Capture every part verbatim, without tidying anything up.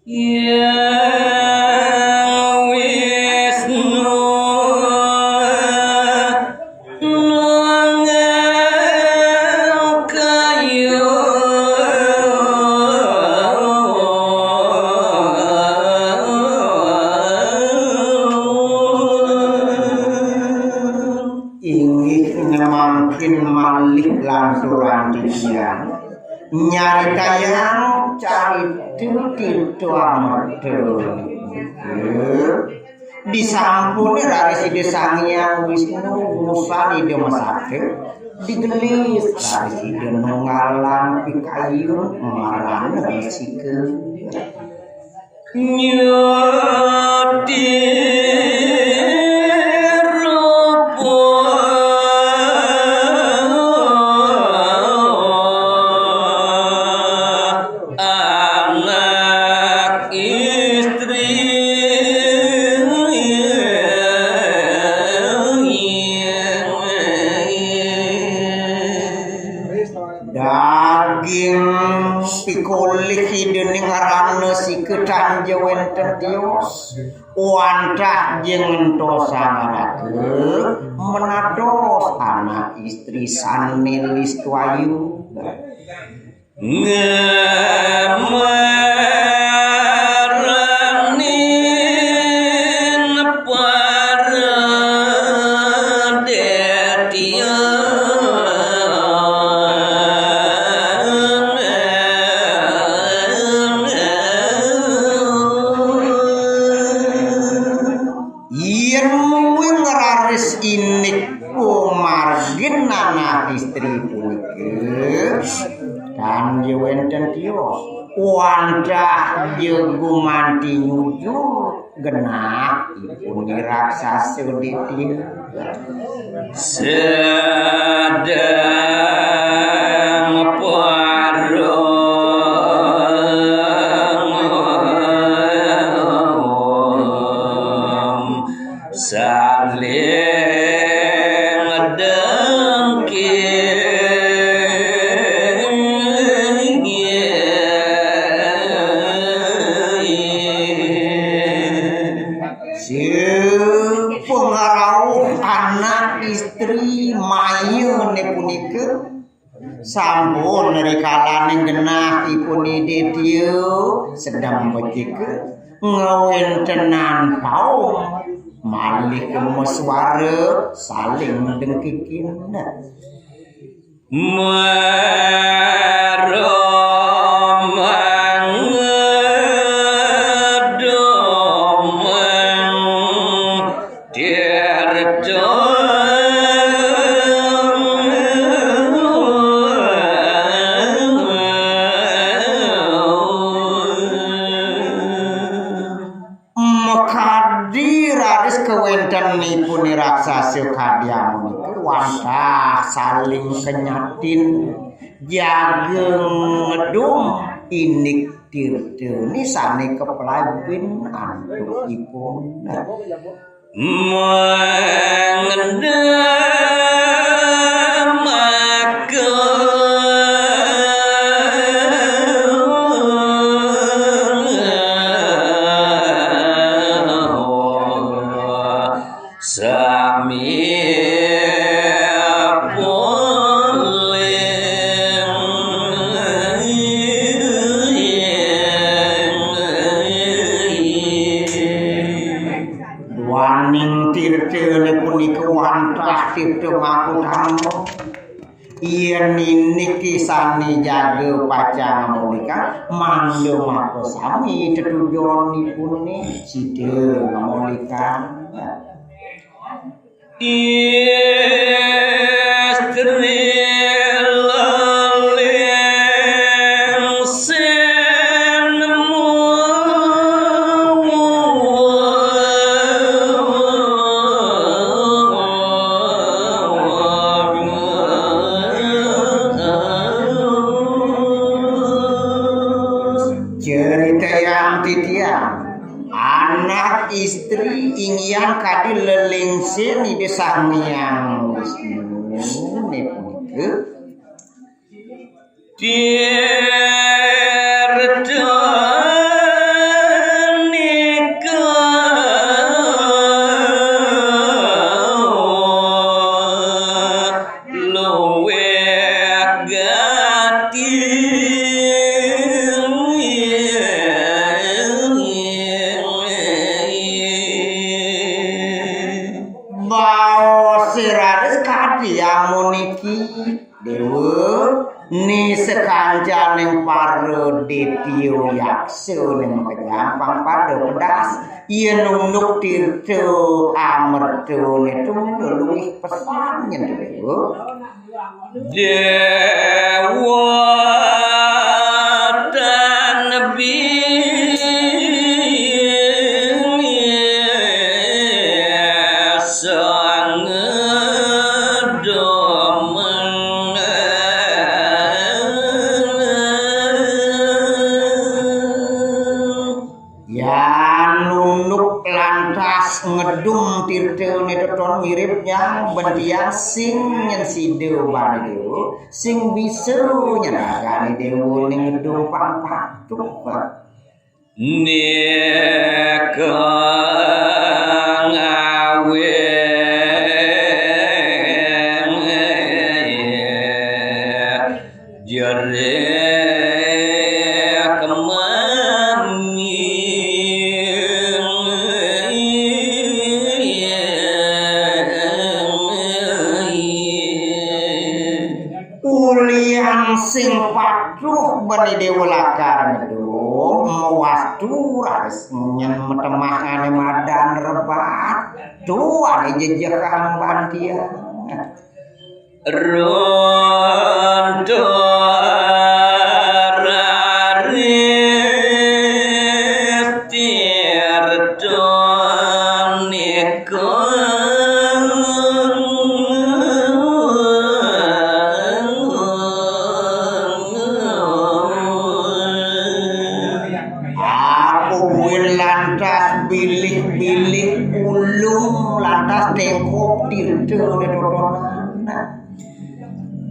Hyang Wisnu nunggah kayu. Inggih mangkin malih lanturan titiang nyaritayang carita Tirta Amerta. Disampun raris Ida Sang Hyang Wisnu ngusan Ida masada, digelis raris Ida nunggalang pikayun marana sika. Nyuti rupa anak istri. Daging pikolih Ida ning ngarana sika tan ja wenten tios. Wantah ja ngentosang raga menados anak istri sane listu ayu. Ngemaranin para detya. Yen mung raris indik pamargin anak istri punika, tan ja wenten tios. Wantah ja gumanti nyujur genah ipun raksasa detya. Sedeng parung saling dengki. Sipungarauh anak istri mayane punika sampun rikalaning genah ipun Ida Tia sedeng becika ngawentenan paum malih kema suara saling dengkikin. Maromang domang tirta. Makadi raris kawentenipun raksasa kadi amunika wantah saling kenyatin jaga ngedum indik tirtane sane kaplabin antuk ipun. Mangda maka sami polih. Duaning tirtane punika wantah tirta makutama. Yen indik sane jaga pacang ngamolihang, mangda maka sami tetujonipune sida ngamolihang. Istri laling sing muwus. Caritayang titiang, anak istri inggihan kadi lelingsin Ida Sang Hyang Wisnu ne punika. Dia Adi amun niki, Déwa, ni sakancaning para détya yaksa ning makejang pang pada pedas. Yén unduk tirta amertané to luwih pesan nyén to, Déwa. Déwa tan bi sang domeng. Yan Lunduk lantas ngedum tirtané toton mirip nyang bentiang sing nyén sida bané Déwa, sing bisa nyeragané Déwa ning ngedum pang patuh. Nika ngawi jerih kemami. Ulian sing patuh bani Déwa lakar ngedum, mawastu raris nyén metemahane madan rebat, tuane jejeh kang bantian. Runtuh raris tirta nika. Aku buin lantas bilih-bilih ulung lantas tengkok tirta ne totonan.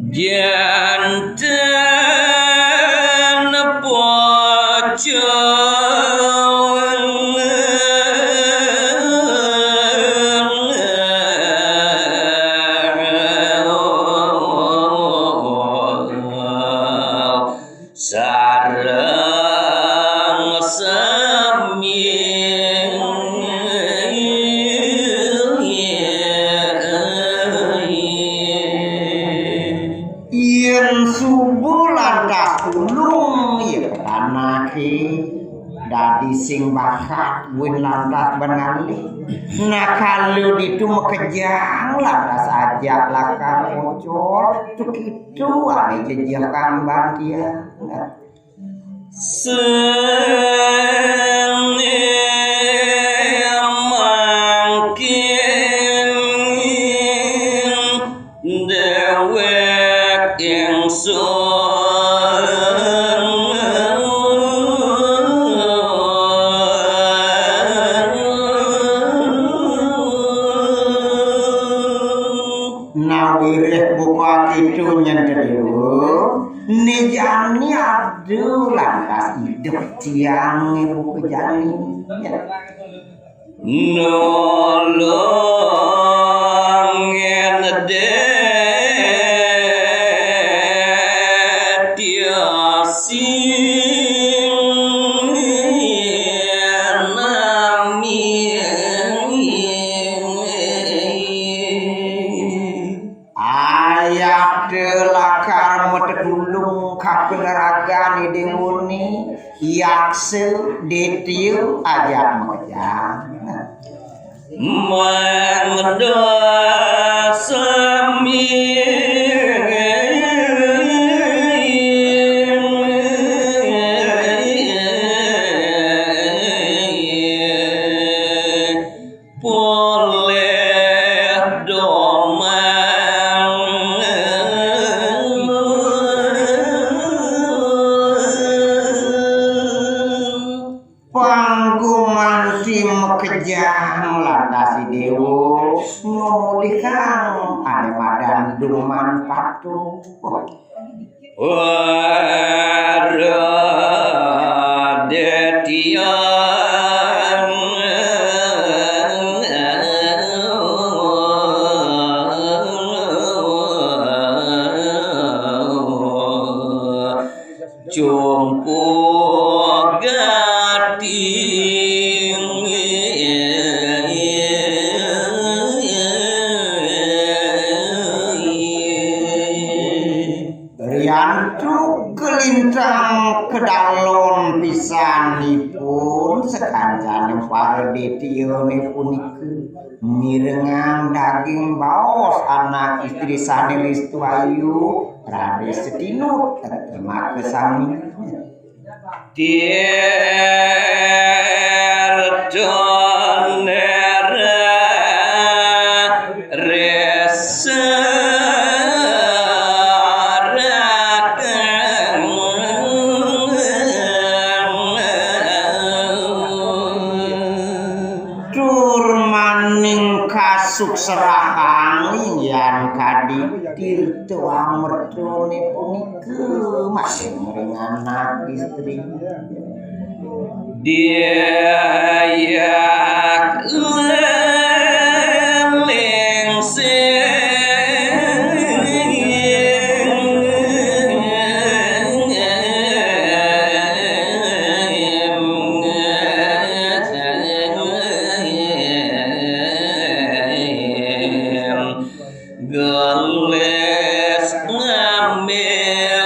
Janten pocong. Sareng sami. Yen suba lantas tulung ya ketanahe dadi sing bakat buin lantas benali. Nah, kalau ditu makejang lantas ajak lakar muncul, tukitu ane jejeh kang bantian. Sing mangkin dewek ingsun. Nawireh buka kitu nyen kedua, ni jani ada lantas idep tiang buka jani. Nolongin Detya sing nami. Ayat lakar matetulung kapaneragan Ida Muni, yaksa, detya, ajak makejang. Mangda sami. Poleh domang. Panggumanti makejang lantas Dewa, ngamulihang ane madan duman patuh. Wara Detya Cumpu Gati. Yantu kalintang kadalem pisanipun sakancaning para détyané punika mirengang daging baos anak istri sané wistu ayu, raris satinut makasami. Tur maning kasuksrahang yan kadi tirta amertané punika masih ring anak istri. Gelis ngambil.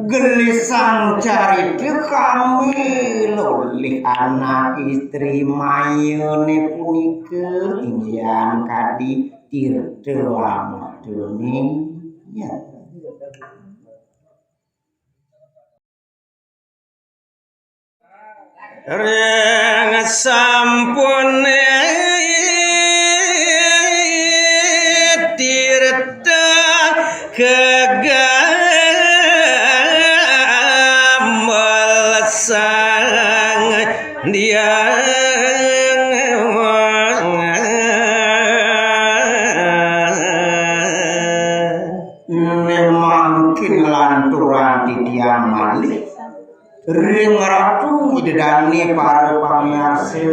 Gelisang carita kambil olih anak istri mayané punika, inggihan kadi tirta amertané. Ya. Ring sampuné tirta kagamel sang diang. Né mangkin lanturang titiang malih ring Ratu Ida Dané para pamiarsa,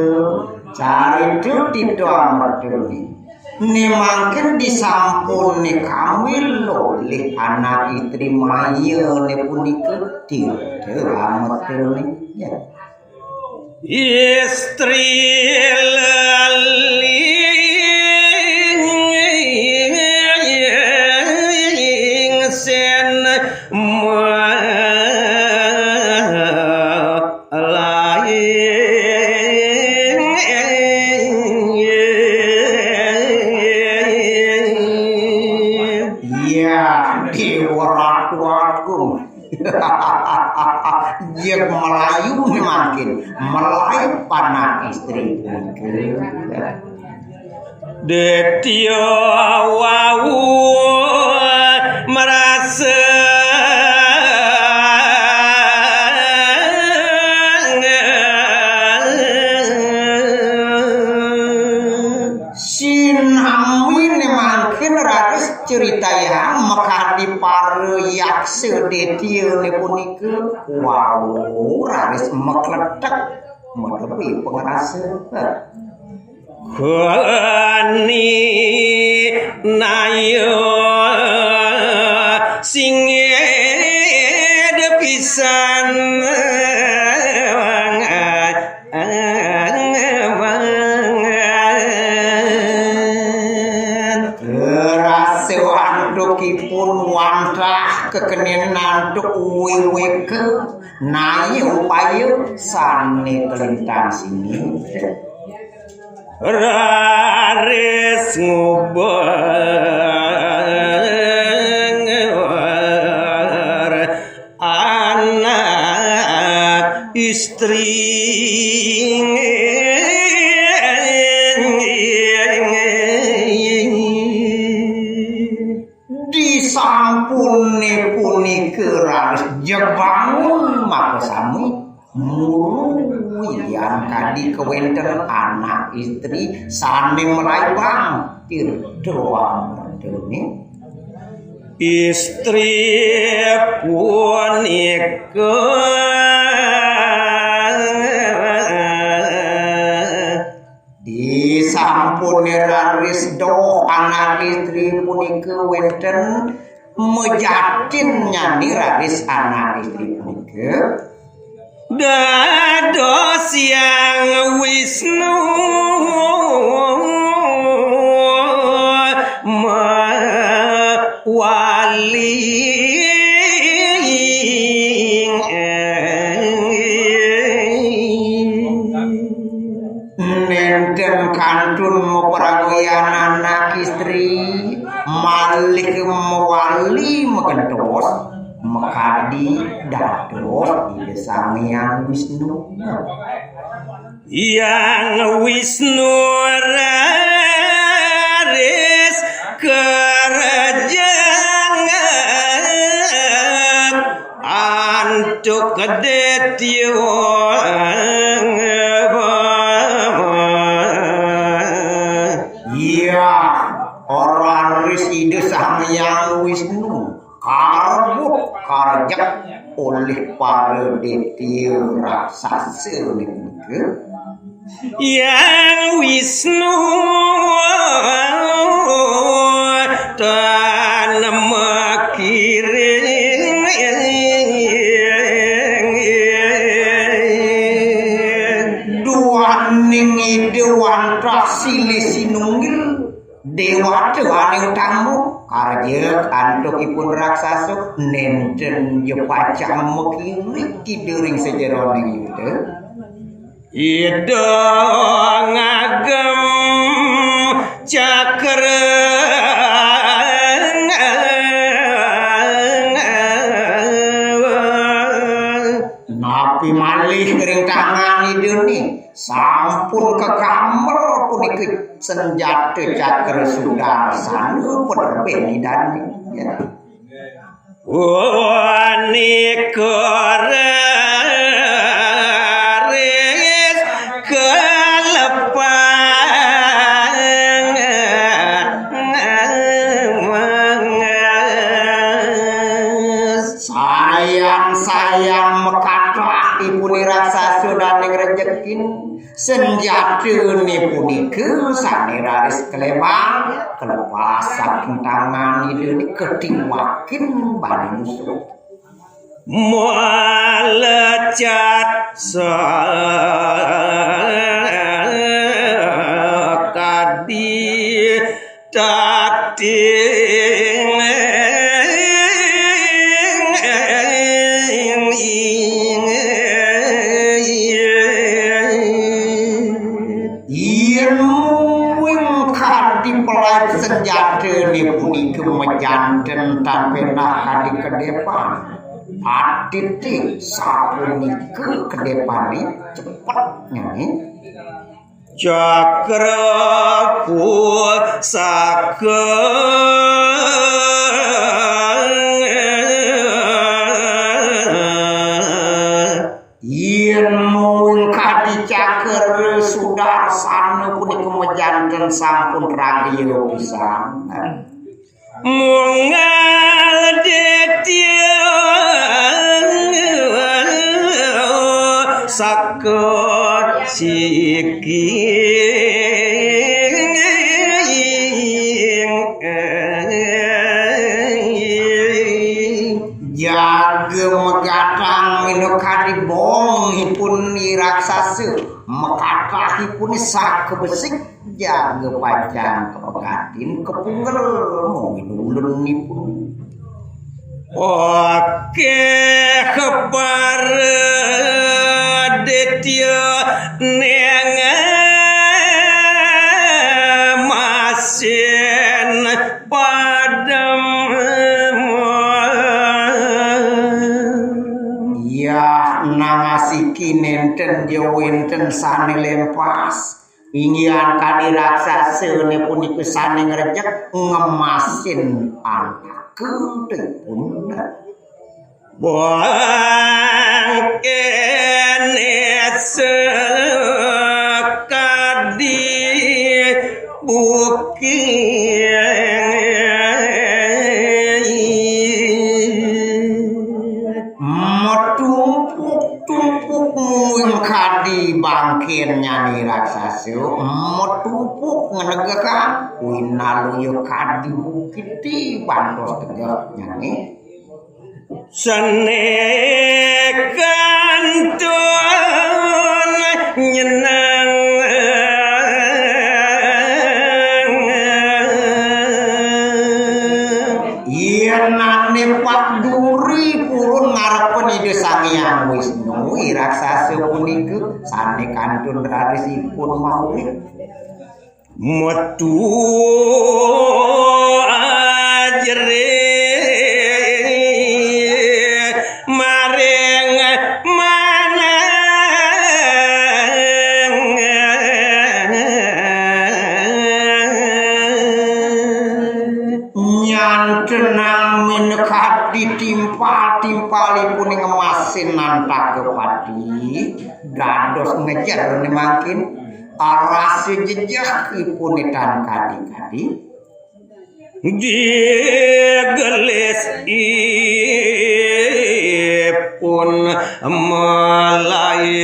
carita tirta amertané. Né mangkin disampun né kambil olih anak istri mayané punika tirta amertané. Ya. Istri laling sen malaing. Ya, Déwa Ratu Agung. Yén malayu mangkin, malayu anak istri punika. Détya wau marasa sinaminé mangkin raris critayang makadi para yaksa détyané punika. Wau raris makletek madepi pangrasa. Kani naya singit pisan. Rasa antukipun wantah kekenin antuk wiwika naya upaya sané kalintang sini. Raris ngubur anak istri. Disampuné punika raris jebangun makasami. Muru yan kadi kawéntenan anak istri sané mlaibang tirta amertané. Istri punika disampuné raris doh anak istri punika wénten majatin nyani raris anak istri punika. Dados Hyang Wisnu. Nénten kantun mapragoyan anak istri, malih mawali magentos, makadi dados Ida Sang Hyang Wisnu. Hyang Wisnu raris kerejeng antuk Détya. Iya, raris Ida Sang Hyang Wisnu karebut karejek olih para détya raksasa nika. Hyang Wisnu tan makiring. Duaning Ida wantah silih sinunggil déwata ané utama, karejek antuk ipun raksasa, nénten ja pacang makiring Ida ring sajeroning yuda. Ida ngagem cakra. Napi malih ring tangan Ida ni? Sampun kakamel punika senjata cakra sudarsana panerbin Ida ni. Ya. Punika raris kalepang. Sayang-sayang makatah ipun raksasa dané ngrejekin. Senjatané punika sané raris kalepang, kalepas saking tangan Ida ni katiwakin bani musuh. Malecat sakadi tating. Yén mung kadi pelait senjatané punika majanten tan péndah kadi kedépan. Patiti sapunika kedépané cepet nyanyi. Cakra pusaka. Yén mung kadi cakra sudarsana punika majanten sampun ragya pisan. Munggal détya saka siki. Jaga magadang minakadi bong ipun i raksasa, makatah ipun saka besik. Jaga pacang kapegatin kapunggel mawin ulun ipun. Oké, para détya ning masin padem. Yah, nang asiki nénten ja wénten sané lempas. Inggih kadi raksasané punika sané ngrejek ngemasin anaka ipun. Bangkéné sakadi bukit. Matumpuk-tumpuk mung kadi bangkénnyané raksasa, matumpuk ngenegekan, winaluya kadi bukit ti bantos tegehnyané. Sané kantun nyeneng. Yén ané pak duri purun ngarepen Ida Sang Hyang Wisnu, i raksasa punika sané kantun raris ipun Metu ajri maring manang. Nyantenang minakadi timpal-timpalipun ing emasin nantaka pati, dados ngejer mangkin. Rasa jejehipun tan kadi-kadi. Digelis ipun malai.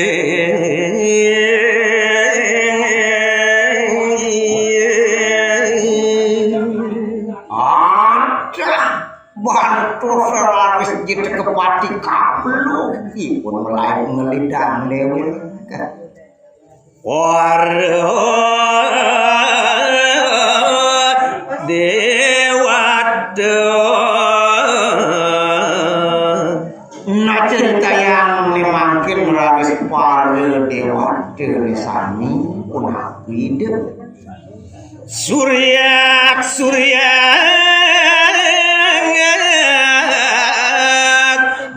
Adah, bantu selaris jit kepati kaplu. Ipun malai ngelidang dewek. Para dewata. Nah, caritayang mangkin raris para dewata sami punapi ida. Suryak-suryak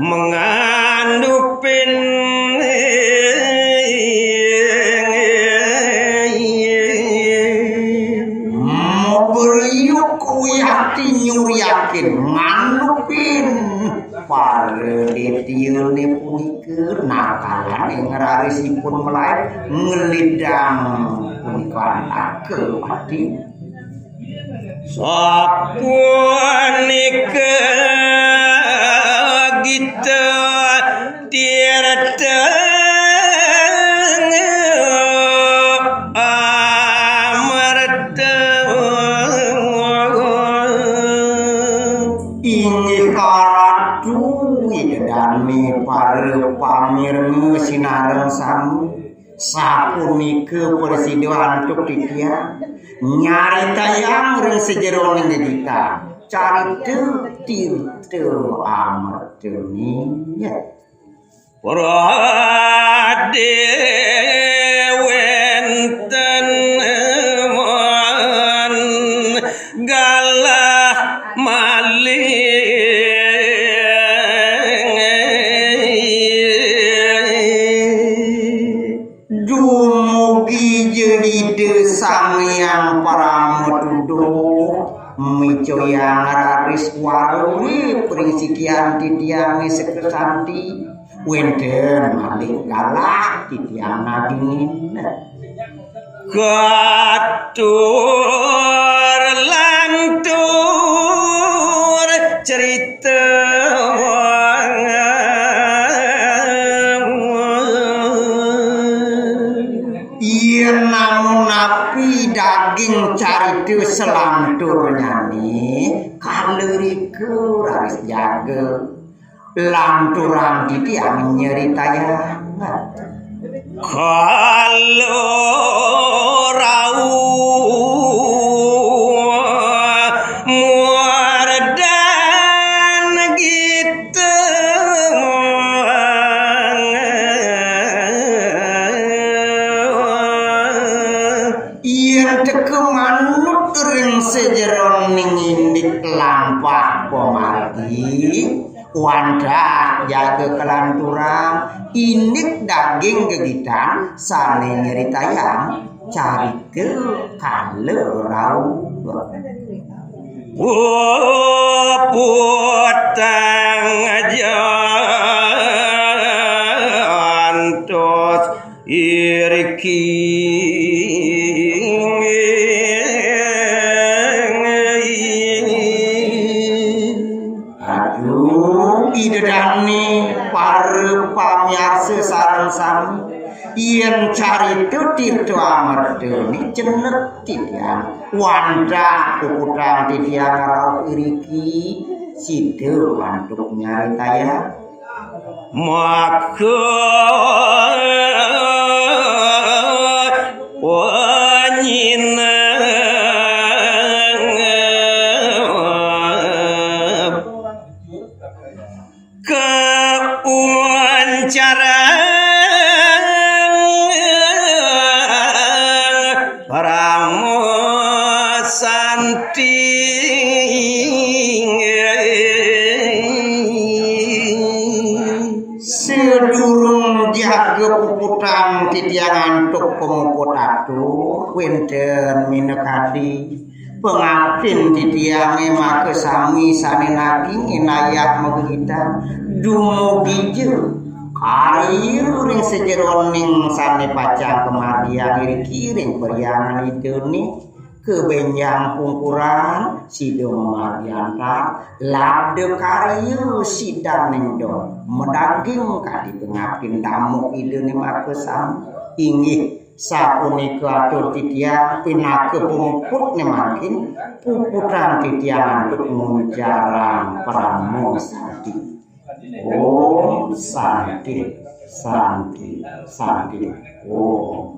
mengandupin. Maberiuk uyah tinyuryakin ngandupin. Para detiyane punika nakalan ing rarisipun malai ngelidang punika antaka pati. Sapunika gita tirta amerta. Inggih Ratu, Ida dane para pamirsa sinareng sami. Sapunika prasida antuk titiang nyaritayang ring sajeroning gegita carita tirta amertane. Prade wenten man galah malih. Dumugi ja Ida Sang Hyang Parama Tuduh micayang raris warwi pring sikian titiange sekasanti. Wenten malih galah titiang nagingin. Katur lantur cerita. Yen namunapi daging carita selanturnyane, kala rika raris jaga lanturang titiang nyeritayang. Kala rauh murdan gita. Yen teka manut ring sajeroning indik lampah pamargi, wantah jaga kalanturang indik daging gegitan sane nyeritayang carita kala rauh. Puputang jantos iriki. Aduh, Ida dane para pamiarsa sareng sami, yen carita tirta amertane cenet titiang, wantah puputang titiang rauh iriki, sida antuk nyaritayang. Maka wanyina kauncaran. Antuk pamuput atur, wénten minakadi pangabdin titiangé makasami sané naging inayat magegitang dumugi ja karya ring sajeroning sané pacang kamargiang iriki ring parhyangan Idané. Kabenjang pungkuran sida mamargi antar, lada karya sidaning don madaging kadi pangabdin damuh Idané makasami. Inggih, sapunika atur titiang pinaka pamuputné mangkin, puputang titiang antuk nguncarang parama santi. Om Santi, Santi, Santi. Om.